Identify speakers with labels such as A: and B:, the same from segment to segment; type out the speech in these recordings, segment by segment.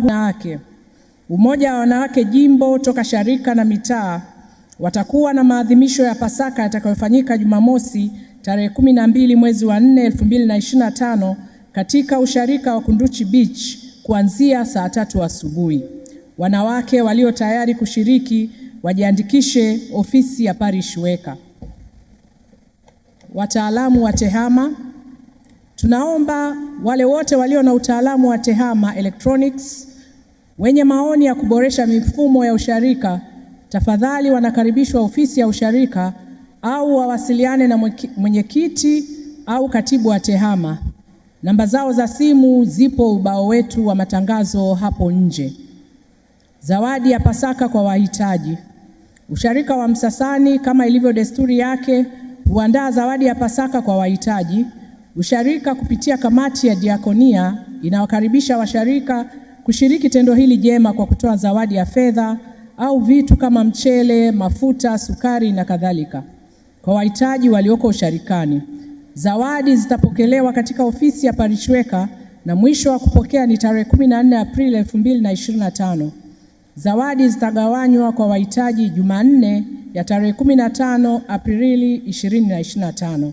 A: Wanawake. Umoja wa Wanawake Jimbo toka sharika na mitaa watakuwa na maadhimisho ya Pasaka yatakayofanyika Jumamosi tarehe 12 mwezi wa 4 2025 katika usharika wa Kunduchi Beach kuanzia saa 3 asubuhi. Wanawake walio tayari kushiriki wajiandikishe ofisi ya Parish Weka. Wataalamu wa TEHAMA, tunaomba wale wote walio na utaalamu wa TEHAMA electronics wenye maoni ya kuboresha mifumo ya usharika, tafadhali wanakaribishwa ofisi ya usharika au wawasiliane na mwenyekiti au katibu wa TEHAMA. Namba zao za simu zipo ubao wetu wa matangazo hapo nje. Zawadi ya Pasaka kwa wahitaji. Usharika wa Msasani kama ilivyo desturi yake huandaa zawadi ya Pasaka kwa wahitaji. Usharika kupitia kamati ya diakonia inawakaribisha washarika kushiriki tendo hili jema kwa kutoa zawadi ya fedha au vitu kama mchele, mafuta, sukari na kadhalika kwa wahitaji walioko usharikani. Zawadi zitapokelewa katika ofisi ya Parishweka na mwisho wa kupokea ni tarehe 14 Aprili 2025. Zawadi zitagawanywa kwa wahitaji Jumanne ya tarehe 15 Aprili 2025.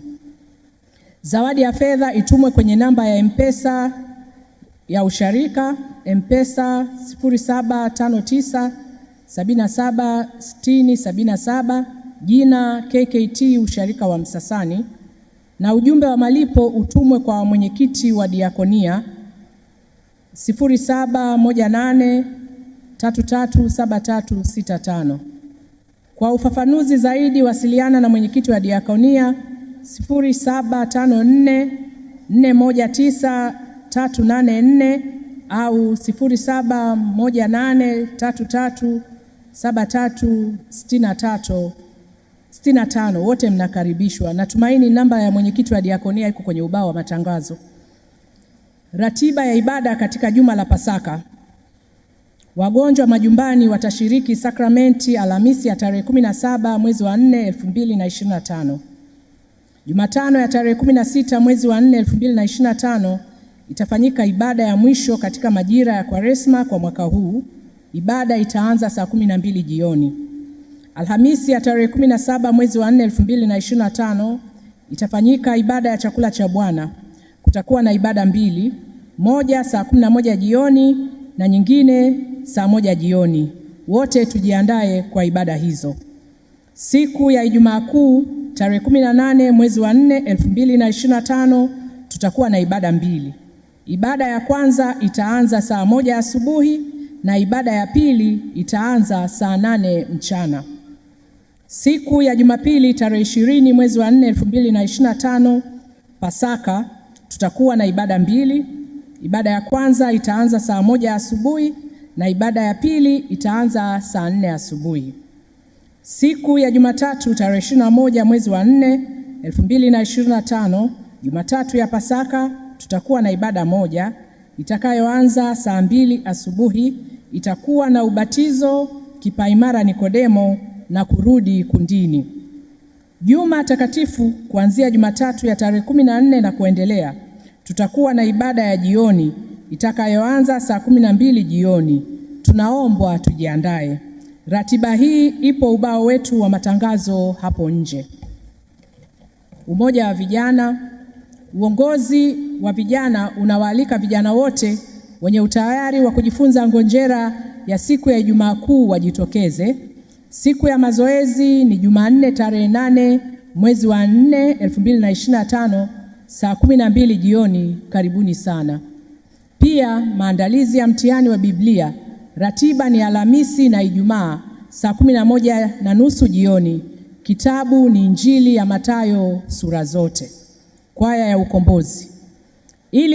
A: Zawadi ya fedha itumwe kwenye namba ya M-Pesa ya usharika, M-Pesa 0759 77 60 77, jina KKT usharika wa Msasani, na ujumbe wa malipo utumwe kwa mwenyekiti wa diakonia 0718 337365. Kwa ufafanuzi zaidi wasiliana na mwenyekiti wa diakonia 0754 419 384 au 0718 337363 65. Wote mnakaribishwa. Natumaini namba ya mwenyekiti wa diakonia iko kwenye ubao wa matangazo. Ratiba ya ibada katika juma la Pasaka. Wagonjwa majumbani watashiriki sakramenti Alhamisi ya tarehe 17 mwezi wa 4 2025. Jumatano ya tarehe 16 mwezi wa 4 2025 itafanyika ibada ya mwisho katika majira ya Kwaresma kwa mwaka huu. Ibada itaanza saa 12 jioni. Alhamisi ya tarehe 17 mwezi wa 4 2025 itafanyika ibada ya chakula cha Bwana. Kutakuwa na ibada mbili, moja saa 11 jioni na nyingine saa 1 jioni. Wote tujiandae kwa ibada hizo. Siku ya Ijumaa Kuu tarehe 18 mwezi wa 4 2025 tutakuwa na ibada mbili. Ibada ya kwanza itaanza saa 1 asubuhi na ibada ya pili itaanza saa 8 mchana. Siku ya Jumapili tarehe 20 mwezi wa 4 2025 Pasaka tutakuwa na ibada mbili. Ibada ya kwanza itaanza saa 1 asubuhi na ibada ya pili itaanza saa 4 asubuhi. Siku ya Jumatatu tarehe 21 mwezi wa 4 2025, Jumatatu ya Pasaka, tutakuwa na ibada moja itakayoanza saa 2 asubuhi. Itakuwa na ubatizo, kipaimara Nikodemo na kurudi kundini. Juma takatifu kuanzia Jumatatu ya tarehe 14 na kuendelea, tutakuwa na ibada ya jioni itakayoanza saa 12 jioni. Tunaombwa tujiandae. Ratiba hii ipo ubao wetu wa matangazo hapo nje. Umoja wa Vijana. Uongozi wa vijana unawaalika vijana wote wenye utayari wa kujifunza ngonjera ya siku ya Ijumaa Kuu wajitokeze. Siku ya mazoezi ni Jumanne tarehe 8 mwezi wa 4 2025 saa 12 jioni. Karibuni sana. Pia maandalizi ya mtihani wa Biblia, ratiba ni Alhamisi na Ijumaa saa 11:30 jioni. Kitabu ni Injili ya Mathayo sura zote. Kwaya ya Ukombozi. Ili